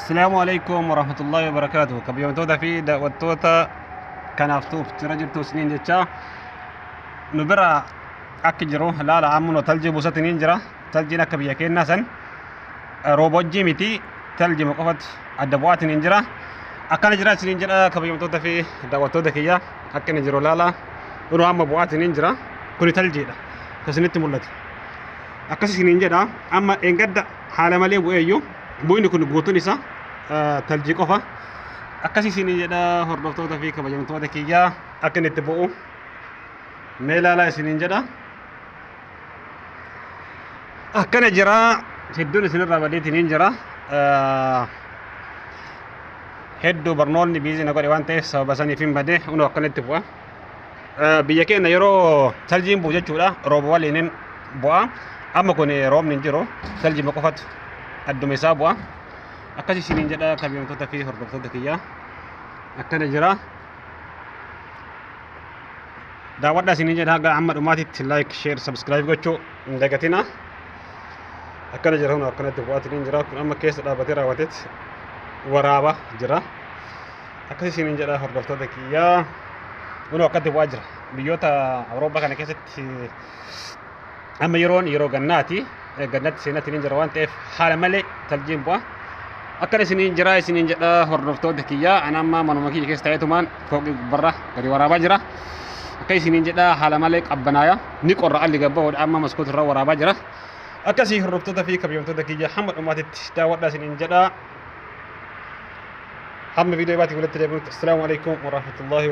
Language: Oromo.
Assalaamu alaikum warahmatullahi wabarakaatuh. Kabajamtoota fi daawwattoota kanaaf tuuf jira jirtu isiniin jecha nu bira akka jiru laala ammoo taljii buusatiniin jira. Taljiin akka biyya keenyaa san rooba hojii miti taljima qofatu adda bu'aatiniin jira. Akkana jira isiniin jedha kabajamtoota fi daawwattoota kiyya akka inni jiru laala. Kunoo amma bu'aatiniin jira. Kuni taljiidha. Isinitti mul'atu. Akkas isiniin jedha amma dheengadda haala malee bu'eeyyuu bu'inni kun guutuun isaa taljii qofa. Akkas isiniin jedha hordoftoota fi kabajamtoota kiyyaa akka inni itti bu'u mee ilaalaa isiniin jedha. Akkana jira hedduun isinirraa badeetiniin jira. Hedduu barnoonni biizii na godhe waan ta'eef sababa saniif hin bade kunoo akkanatti bu'a. Biyya keenya yeroo taljiin bu'u jechuudha rooba waliinin bu'a. Amma kun roobni hin jiru taljima qofatu adduma isaa bu'a. Akkas isiniin jedha kabajamtoota fi hordoftoota kiyyaa akkana jira. Daawwadhaa isiniin jedha haga amma dhumaatitti like, share, subscribe gochuu hin dagatina. Akkana jira kun akkanatti bu'aatiin jira kun amma keessa dhaabbatee raawwatetti waraaba jira. Akkas isiniin jedha hordoftoota kiyyaa kun akkatti bu'aa jira. Biyyoota Awurooppaa kana keessatti amma yeroon yeroo gannaati. Gannatti seenatti ni jira waan ta'eef haala malee taljiin bu'a. Akkana isiniin jira isiniin jedha hordoftoota kiyyaa ana amma manuma kiyya keessa taa'eetumaan fooqii gubbarra gadi waraabaa jira. Akka isiniin jedha haala malee qabbanaaya ni qorra alli gabbaa'uudha amma maskoota irra waraabaa jira. Akkasii hordoftoota fi kabajamtoota kiyya hamma dhumaatitti daawwadhaa isiniin jedha. Hamma viidiyoo baatii walitti deebinutti assalaamu alaikum warahmatullahi.